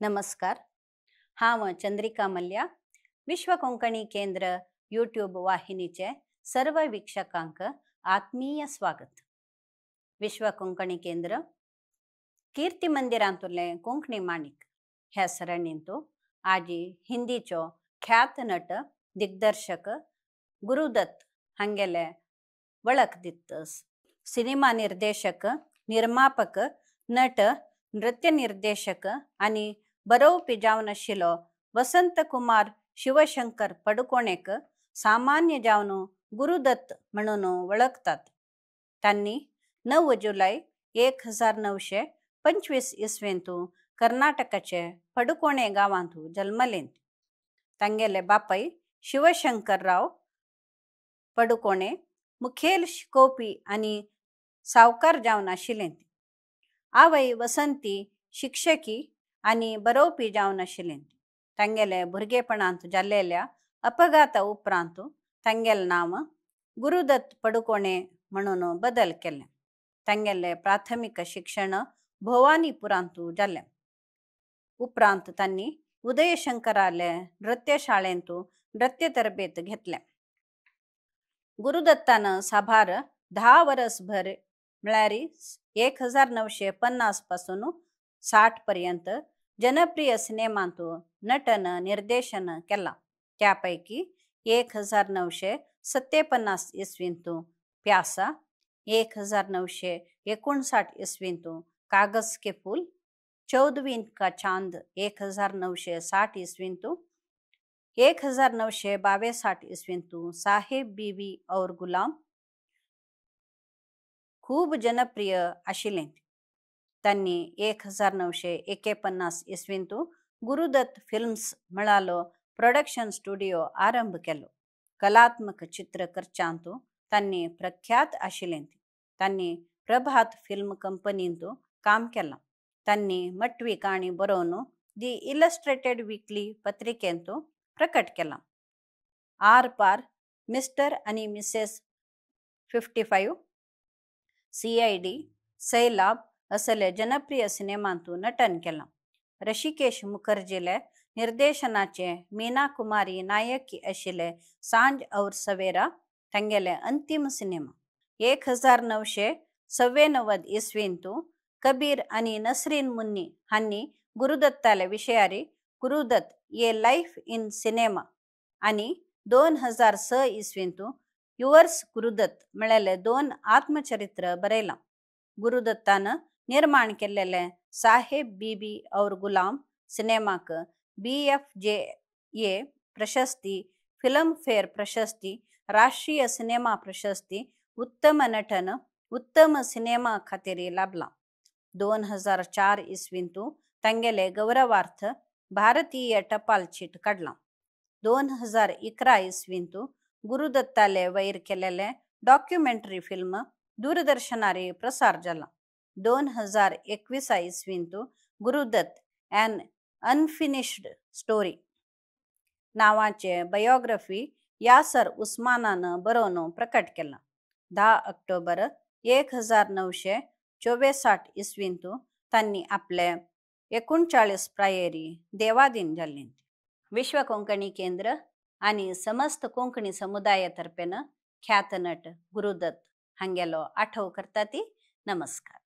नमस्कार. हांव चंद्रिका मल्या, विश्व कोंकणी केंद्र यूट्यूब वाहिनीचे सर्व वीक्षकांक आत्मीय स्वागत. विश्व कोंकणी केंद्र कीर्ती मंदिरांतुले कोंकणी माणिक ह्या सरणींतु आजी हिंदीचो ख्यात नट दिग्दर्शक गुरुदत्त हांगेले वळख दित्तस. सिनेमा निर्देशक, निर्मापक, नट, नृत्य निर्देशक आनी बरोवपी जावन आशिल्लो वसंत कुमार शिवशंकर पडुकोणेक सामान्य जावन गुरुदत्त म्हणून वळखतात. तांणी 9 जुलै 1925 इस्वेंतु कर्नाटकाचे पडुकोणे गांवांतु जल्मलें. तांगेले बापय शिवशंकरराव पडुकोणे मुखेल शिकोवपी आनी सावकार जावन आशिल्ले. आवय वसंती शिक्षकी आनी बरोवपी जावन आशिल्ले. तांगेले भुरगेपणांत जाल्लेल्या अपघाता उपरांत तांगेले नांव गुरुदत्त पडुकोणे म्हणून बदल केले. तांगेले प्राथमिक शिक्षण भवानीपुरांतु जालें. उपरांत तांणी उदयशंकराले नृत्यशाळेंतु नृत्य तरबेत घेतले. गुरुदत्तान साबार 10 वर्सभर म्हळ्यार 1950 पासून 60 पर्यंत जनप्रिय सिनेमांतु नटन निर्देशन केलां. त्यापैकी 1957 इस्वींतु प्यासा, 1959 इस्वींतु कागज के फूल, चौदहवीं का चांद 1960 इस्वींतु, 1962 इस्वींतु साहेब बीवी और गुलाम खूब जनप्रिय आशिल्लें. तांणी 1951 इस्वींतु गुरुदत्त फिल्म्स म्हळालो प्रोडक्शन स्टुडियो आरंभ केलो. कलात्मक चित्र करच्यांतु तांणी प्रख्यात आशिल्लें. तांणी प्रभात फिल्म कंपनींतु काम केलां. तांणी मटवी काणी बरोवन दी इलस्ट्रेटेड वीकली पत्रिकेंतु प्रकट केलां. आर पार, मिस्टर आनी मिसेस 55, CID, सैलाब असले जनप्रिय सिनेमांतु नटन केलां. ऋषिकेश मुखर्जीले निर्देशनाचे मीना कुमारी नायकी आशिल्ले सांज और सवेरा तांगेले अंतिम सिनेमा. 1994 इस्वींतु कबीर आनी नसरीन मुन्नी हांणी गुरुदत्ताले विशयारी Guru Dutt a life in cinema आनी 2006 इस्वींतु युवर्स गुरुदत्त म्हळ्याले 2 आत्मचरित्र बरयलां. गुरुदत्तान निर्माण केल्लेले साहेब बीबी और गुलाम सिनेमाक BFJA प्रशस्ती, फिल्मफेअर प्रशस्ती, राष्ट्रीय सिनेमा प्रशस्ती, उत्तम नटन, उत्तम सिनेमा खातीर लाभलां. 2004 इस्वींतु तांगेले गौरवार्थ भारतीय टपाल चीट काडलां. 2011 इस्वींतु गुरुदत्ताले वैर केलेले डॉक्युमेंटरी फिल्म दूरदर्शनारी प्रसार जाला. 2021 इस्वींतु गुरुदत्त ॲन अनफिनिश्ड स्टोरी नावाचे बायोग्राफी यासर उस्मानान बरोवन प्रकट केलां. 10 ऑक्टोबर 1964 इस्वींतु तांणी आपले 39 प्रायेरी देवाधीन जाल्ले. विश्व कोंकणी केंद्र आनी समस्त कोंकणी समुदाया तर्फेन ख्यात नट गुरुदत्त हांगेलो आठव करता ती. नमस्कार.